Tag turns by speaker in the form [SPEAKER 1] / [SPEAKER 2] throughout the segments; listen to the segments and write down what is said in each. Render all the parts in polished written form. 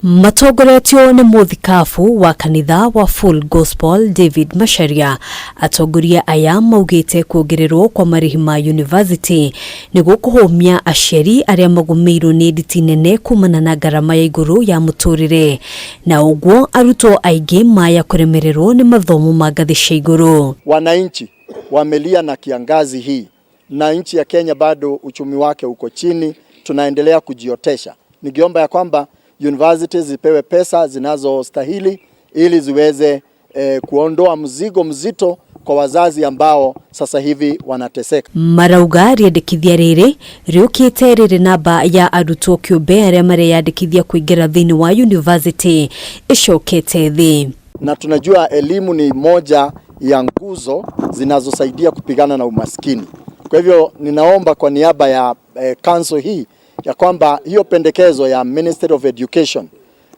[SPEAKER 1] Matongoretio nĩ mũthikabu wa kanitha wa Full Gospel David Macharia, atongoria aya maugĩte kuongererwo kwa marĩhi ma university nĩ gũkũhũmia aciari arĩa magũmĩirwo nĩ nditi nene kumana na ngarama ya igũrũ ya mũtũrĩre, na ũguo arutwo aingĩ maya kũremererwo nĩ mathomo ma ngathĩ cia igũrũ.
[SPEAKER 2] Wananchi wamelia na kiangazi hii na nchi ya Kenya bado uchumi wake uko chini, tunaendelea kujiotesha. Ningeomba ya kwamba universities zipewe pesa zinazostahili ili ziweze kuondoa mzigo mzito kwa wazazi ambao sasa hivi wanateseka.
[SPEAKER 1] Marauga rĩendekithia rĩrĩ rĩũkĩte rĩrĩ namba ya arutwo kĩũmbe arĩa mareyandĩkithia kũingĩra thĩinĩ wa university ĩcokete thĩ.
[SPEAKER 2] Na tunajua elimu ni moja ya nguzo zinazosaidia kupigana na umaskini. Kwa hivyo ninaomba kwa niaba ya council hii ya kwamba hiyo pendekezo ya Ministry of Education,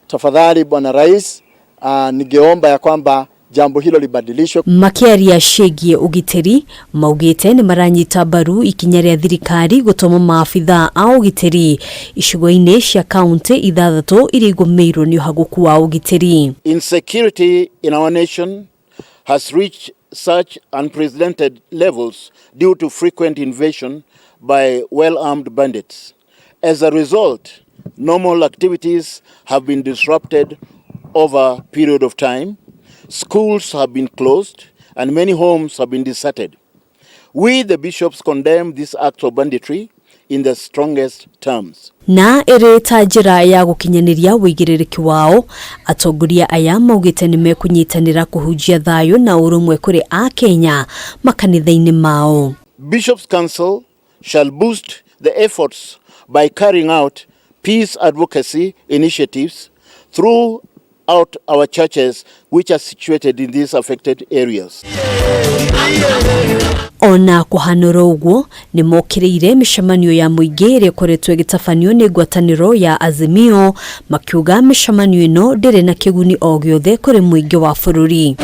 [SPEAKER 2] tafadhali Bwana Rais, ningeomba ya kwamba jambo hilo libadilishwe.
[SPEAKER 1] Makĩaria ciĩgiĩ ũgitĩri, maugĩte nĩ maranyita mbaru ikinya rĩa thirikari gũtũma maabithaa a ũgitĩri icigo-inĩ cia kaunti 6 iria igũmĩirwo nĩ ũhagũku wa ũgitĩri.
[SPEAKER 3] Insecurity in our nation has reached such unprecedented levels due to frequent invasion by well-armed bandits. As a result, normal activities have been disrupted over a period of time. Schools have been closed and many homes have been deserted. We, the bishops, condemn this act of banditry in the strongest terms.
[SPEAKER 1] Na ĩrĩ ta njĩra ya gũkinyanĩria wĩigĩrĩrĩki wao, atongoria aya maugĩte nĩ mekũnyitanĩra kũhunjia thayũ na ũrũmwe kũrĩ akenya makanitha-inĩ mao.
[SPEAKER 3] Bishops' Council shall boost the efforts by carrying out peace advocacy initiatives throughout our churches which are situated in these affected areas.
[SPEAKER 1] Ona kũhanũra ũguo, nĩ mokĩrĩire mĩcemanio ya mũingĩ ĩrĩa ĩkoretwo ĩgĩtabanio nĩ ngwatanĩro ya Azimio, makiuga mĩcemanio ĩno ndĩrĩ na kĩguni o gĩothe kũrĩ mũingĩ wa bũrũri.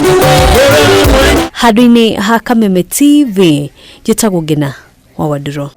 [SPEAKER 1] Handũ-inĩ ha Kameme TV, njĩtagwo Ngina wa Wandũrũ.